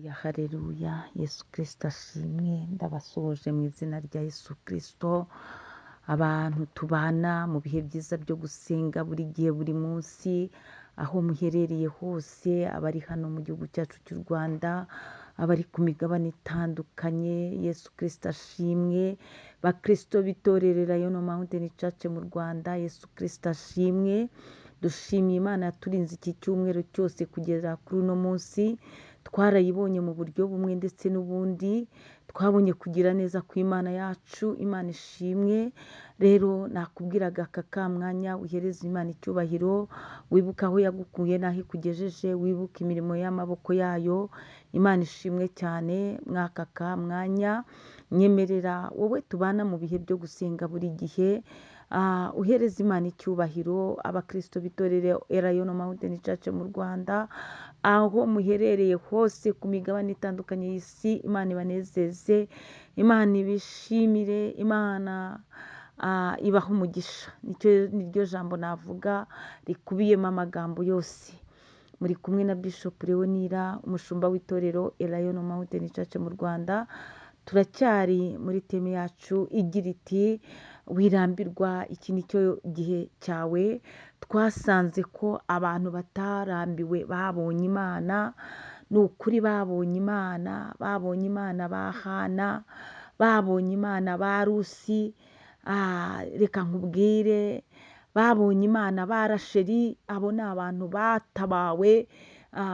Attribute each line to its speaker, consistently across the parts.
Speaker 1: Haleluya, Yesu Kristo ashimwe. Ndabasuhuje mu izina rya Yesu Kristo. Abantu tubana mu bihe byiza byo gusenga buri gihe, buri munsi, aho muherereye hose, abari hano mu gihugu cyacu cy'u Rwanda, abari ku migabane itandukanye, Yesu Kristo ashimwe. Bakristo b'itorero Elayono Mountain Church mu Rwanda, Yesu Kristo ashimwe. Dushimiye Imana yaturinze iki cyumweru cyose kugera kuri uno munsi. Twarayibonye mu buryo bumwe ndetse n'ubundi, twabonye kugira neza kw'Imana yacu. Imana ishimwe. Rero nakubwiraga aka kamwanya uhereze Imana icyubahiro, wibuke aho yagukuye n'aho ikugejeje, wibuke imirimo y'amaboko yayo. Imana ishimwe cyane. Mwaka kamwanya nyemerera wowe tubana mu bihe byo gusenga buri gihe, uhereze Imana icyubahiro. Abakristo b'itorero Elayono Mountain Church mu Rwanda, aho muherereye hose ku migabane itandukanye y'isi, Imana ibanezeze, Imana ibishimire, Imana ibahe umugisha. Niryo jambo navuga rikubiyemo amagambo yose. Muri kumwe na Bishop Leonira, umushumba w'itorero Elayono Mountain Church mu Rwanda. Turacyari muri teme yacu igira iti wirambirwa, iki ni cyo gihe cyawe. Twasanze ko abantu batarambiwe babonye Imana. Ni ukuri babonye Imana, babonye Imana ba Hana, babonye Imana ba Rusi, reka nkubwire, babonye Imana ba Rasheli. Abo ni abantu batabawe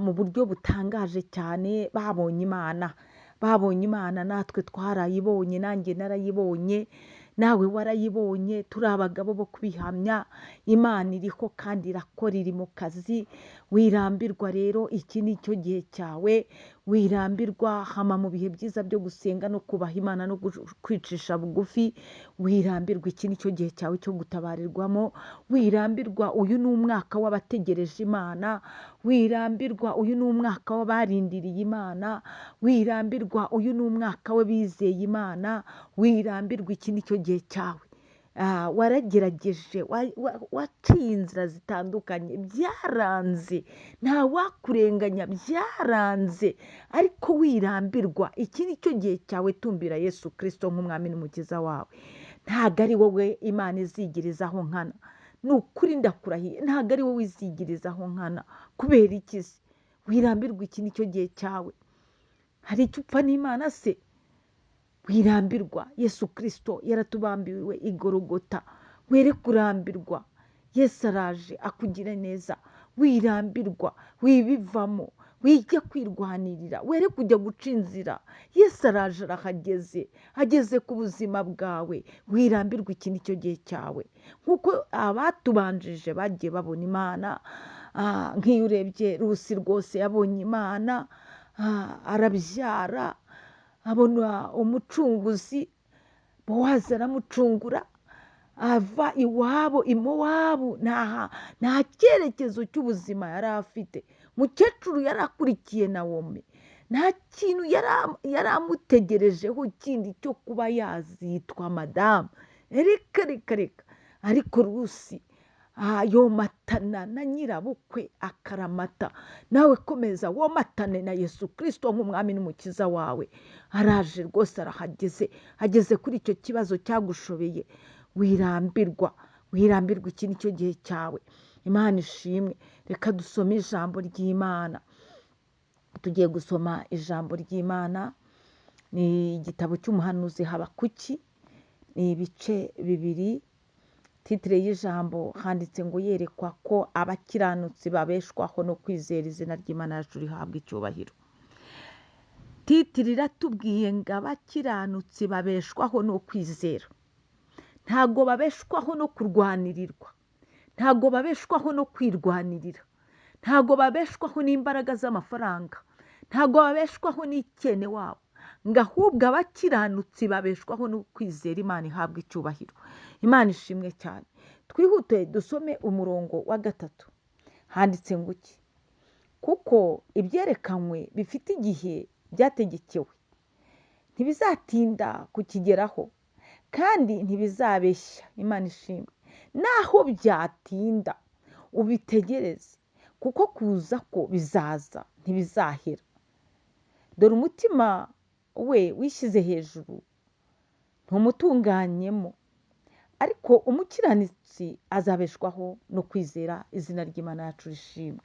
Speaker 1: mu buryo butangaje cyane. Babonye Imana, babonye Imana. Natwe twarayibonye, nanjye narayibonye, nawe warayibonye. Turi abagabo bo kubihamya. Imana iriho kandi irakora, iri mu kazi. Wirambirwa rero, iki ni cyo gihe cyawe. Wirambirwa, hama mu bihe byiza byo gusenga no kubaha Imana no kwicisha bugufi. Wirambirwa, iki ni cyo gihe cyawe cyo gutabarirwamo. Wirambirwa, uyu ni umwaka w'abategereje Imana. Wirambirwa, uyu ni umwaka w'abarindiriye Imana. Wirambirwa, uyu ni umwaka w'abizeye Imana. Wirambirwa, iki ni cyo gihe cyawe. Waragerageje, waciye inzira zitandukanye, byaranze, nta wakurenganya, byaranze, ariko wirambirwa, iki ni cyo gihe cyawe. Tumbira Yesu Kristo nk'umwami n'umukiza wawe. Ntabwo ari wowe Imana izigirizaho nkana, ni ukuri ndakurahiye, ntabwo ari wowe izigirizaho nkana. Kubera iki se? Wirambirwa, iki ni cyo gihe cyawe. Hari icyo upfa n'Imana se? Wirambirwa, Yesu Kristo yaratubambiwe i Golgotha. Were kurambirwa, Yesu araje akugira neza. Wirambirwa, wibivamo, wijya kwirwanirira, were kujya guca inzira. Yesu araje, arahageze, ageze ku buzima bwawe. Wirambirwa, iki ni cyo gihe cyawe. Nk'uko abatubanjije bagiye babona Imana, nk'iyo urebye Rusi rwose yabonye Imana, arabyara, abona umucunguzi, Bowazi aramucungura, ava iwabo i Mowabu. Nta cyerekezo cy'ubuzima yari afite. Mukecuru yari akurikiye Nawomi, nta kintu yari amutegerejeho kindi cyo kuba yazitwa madamu. Reka reka reka. Ariko Rusi yomatana na nyirabukwe akaramata. Nawe komeza womatane na Yesu Kristo nk'umwami n'umukiza wawe. Araje rwose, arahageze, ageze kuri icyo kibazo cyagushobeye. Wirambirwa, wirambirwa, iki ni cyo gihe cyawe. Imana ishimwe. Reka dusome ijambo ry'Imana. Tugiye gusoma ijambo ry'Imana, ni igitabo cy'umuhanuzi Habakuki, ni ibice 2. Titire y'ijambo handitse ngo yerekwa ko abakiranutsi babeshwaho no kwizera. Izina ry'Imana yacu rihabwa icyubahiro. Titire iratubwiye ngo abakiranutsi babeshwaho no kwizera. Ntabwo babeshwaho no kurwanirirwa, ntabwo babeshwaho no kwirwanirira, ntabwo babeshwaho n'imbaraga z'amafaranga, ntabwo babeshwaho n'ikene wabo, ngo ahubwo abakiranutsi babeshwaho no kwizera. Imana ihabwa icyubahiro. Imana ishimwe cyane. Twihute dusome umurongo wa 3. Handitse ngo iki? Kuko ibyerekanywe bifite igihe byategekewe, ntibizatinda kukigeraho, kandi ntibizabeshya. Imana ishimwe. Naho byatinda ubitegereze, kuko kuza ko bizaza ntibizahera. Dore umutima we wishyize hejuru, ntumutunganyemo, ariko umukiranutsi azabeshwaho no kwizera. Izina ry'Imana yacu rishimwe.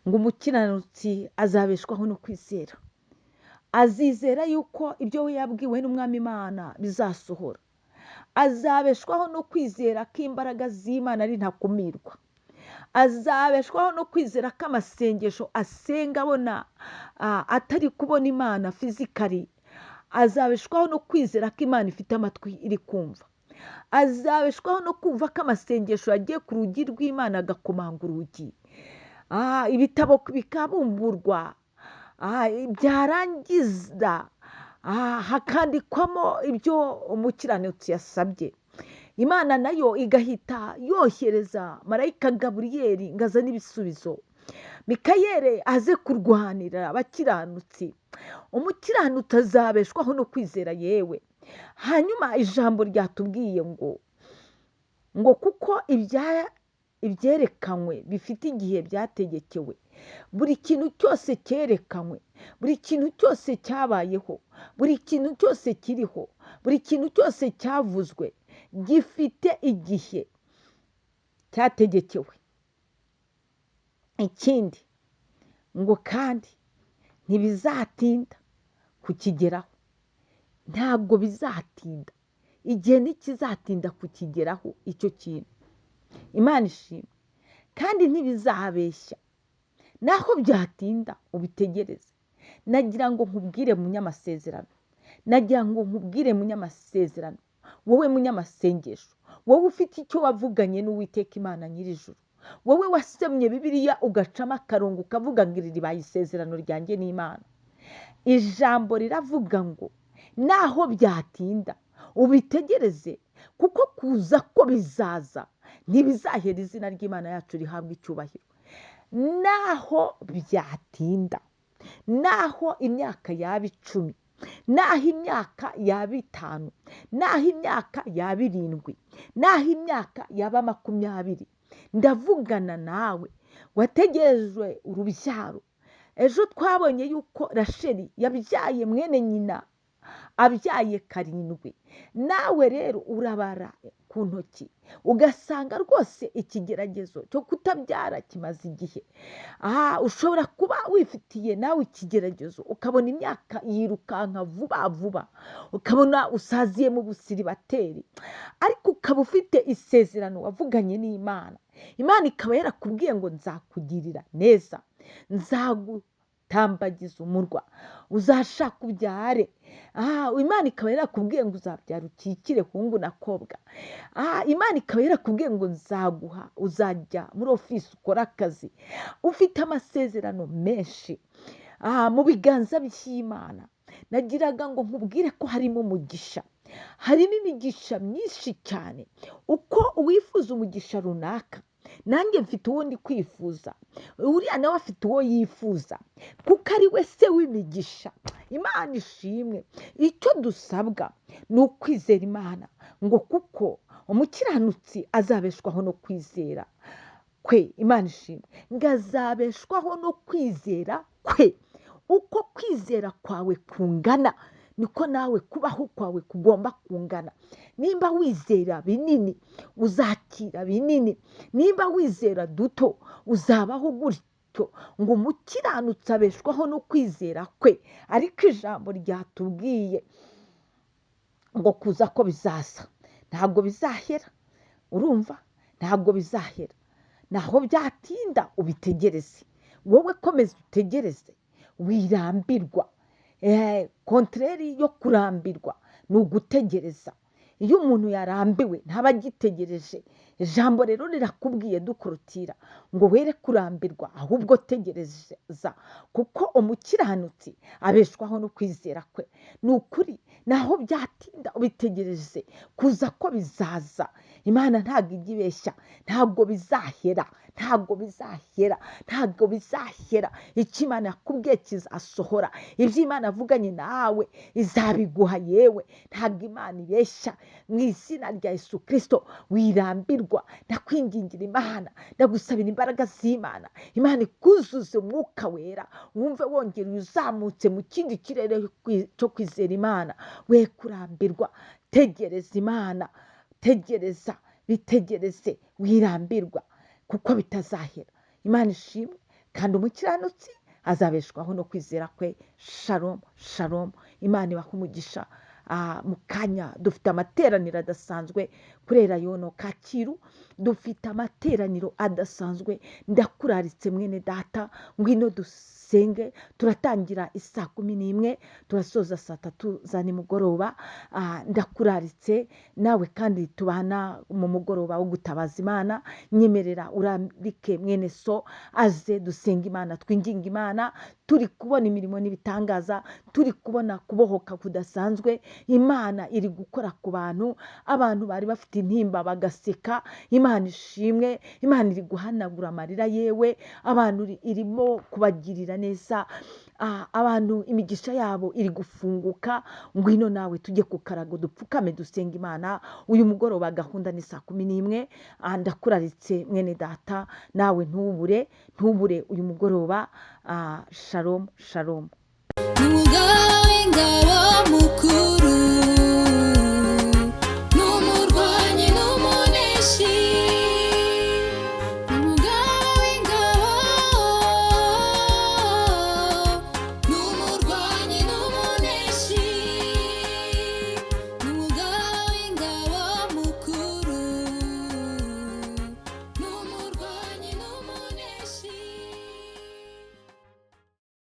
Speaker 1: Ngo umukiranutsi azabeshwaho no kwizera, azizera yuko ibyo we yabwiwe n'Umwami Imana bizasohora, azabeshwaho no kwizera ko imbaraga z'Imana ari ntakumirwa, azabeshwaho no kwizera ko amasengesho asenga abona atari kubona Imana fizikari, azabeshwaho no kwizera ko Imana ifite amatwi iri kumva, azabeshwaho no kumva ko amasengesho yagiye ku rugi rw'Imana agakomanga urugi, ibitabo bikabumburwa, byarangiza hakandikwamo ibyo umukiranutsi yasabye, Imana nayo igahita yohereza marayika Gaburiyeli ngo azane ibisubizo, Mikayeli aze kurwanira abakiranutsi. Umukiranutsi azabeshwaho no kwizera yewe. Hanyuma ijambo ryatubwiye ngo kuko ibyerekanywe bifite igihe byategekewe, buri kintu cyose cyerekanywe, buri kintu cyose cyabayeho, buri kintu cyose kiriho, buri kintu cyose cyavuzwe gifite igihe cyategekewe. Ikindi ngo kandi ntibizatinda kukigeraho, ntabwo bizatinda, igihe ntikizatinda kukigeraho icyo kintu. Imana ishimwe. Kandi ntibizabeshya, naho byatinda ubitegereze. Nagira ngo nkubwire munyamasezerano, nagira ngo nkubwire munyamasezerano, wowe munyamasengesho, wowe ufite icyo wavuganye n'Uwiteka Imana nyir'ijuru, wowe wasemye Bibiliya ugacamo akarongo ukavuga ngo iri ribaye isezerano ryanjye n'Imana. Ijambo riravuga ngo naho byatinda ubitegereze, kuko kuza ko bizaza ntibizahera. Izina ry'Imana yacu rihabwa icyubahiro. Naho byatinda, naho imyaka yaba 10, naho imyaka yaba 5, naho imyaka yaba 7, naho imyaka yaba 20, ndavugana nawe wategerejwe urubyaro. Ejo twabonye yuko Rasheli yabyaye mwene nyina abyaye 7, nawe rero urabara ku ntoki ugasanga rwose ikigeragezo cyo kutabyara kimaze igihe. Ushobora kuba wifitiye nawe ikigeragezo, ukabona imyaka yirukanka vuba vuba, ukabona usaziye mu busiribateri, ariko ukaba ufite isezerano wavuganye n'Imana. Imana ikaba yarakubwiye ngo nzakugirira neza, nzagutambagiza umurwa, uzashaka ubyare. Imana ikaba yarakubwiye ngo uzabyara ukikire hungu na kobwa. Imana ikaba yarakubwiye ngo nzaguha, uzajya muri ofisi ukora akazi. Ufite amasezerano menshi mu biganza by'Imana. Nagiraga ngo nkubwire ko harimo umugisha, harimo imigisha myinshi cyane. Uko wifuza umugisha runaka, nanjye mfite uwo ndi kwifuza, uriya nawe afite uwo yifuza, kuko ari we se w'imigisha. Imana ishimwe. Icyo dusabwa ni ukwizera Imana, ngo kuko umukiranutsi azabeshwaho no kwizera kwe. Imana ishimwe. Ngo azabeshwaho no kwizera kwe. Uko kwizera kwawe kungana niko nawe kubaho kwawe kugomba kungana. Nimba wizera binini uzakira binini, nimba wizera duto uzabaho gutyo. Ngo umukiranutsi abeshwaho no kwizera kwe. Ariko ijambo ryatubwiye ngo kuza ko bizaza ntabwo bizahera. Urumva, ntabwo bizahera, naho byatinda ubitegereze. Wowe komeza utegereze, wirambirwa. Kontreri yo kurambirwa ni ugutegereza. Iyo umuntu yarambiwe ntaba agitegereje. Ijambo rero rirakubwiye dukorotira ngo were kurambirwa, ahubwo tegereza, kuko umukiranutsi abeshwaho no kwizera kwe. Ni ukuri, naho byatinda ubitegereze, kuza ko bizaza. Imana ntabwo ijya ibeshya, ntabwo bizahera, ntabwo bizahera, ntabwo bizahera. Icyo Imana yakubwiye kizasohora, ibyo Imana yavuganye nawe izabiguha. Yewe, ntabwo Imana ibeshya. Mu izina rya Yesu Kirisito, wirambirwa. Ndakwingingira Imana, ndagusabira imbaraga z'Imana, Imana ikuzuze umwuka wera, wumve wongera uzamutse mu kindi kirere cyo kwizera Imana. We kurambirwa, tegereza Imana, tegereza, bitegereze, wirambirwa, kuko bitazahera. Imana ishimwe, kandi umukiranutsi azabeshwaho no kwizera kwe. Shalom, shalom. Imana ibahe umugisha. Mu kanya dufite amateraniro adasanzwe kuri Elayono Kacyiru, dufite amateraniro adasanzwe. Ndakuraritse mwene data, ngwino dusenge. Turatangira isaa 11, turasoza saa 3 za nimugoroba. Ndakuraritse nawe kandi tubana mu mugoroba wo gutabaza Imana. Nyemerera urambike mwene so aze dusenge Imana, twinginge Imana. Turi kubona imirimo n'ibitangaza, turi kubona kubohoka kudasanzwe. Imana iri gukora ku bantu, abantu bari bafite intimba bagaseka. Imana ishimwe, Imana iri guhanagura amarira yewe, abantu irimo kubagirira neza, abantu imigisha yabo iri gufunguka. Ngwino nawe tujye ku karago, dupfukame dusenge Imana. Uyu mugoroba gahunda ni saa 11. Ndakuraritse mwene data, nawe ntubure, ntubure uyu mugoroba. Shalom, shalom.
Speaker 2: Umugaba w'ingabo.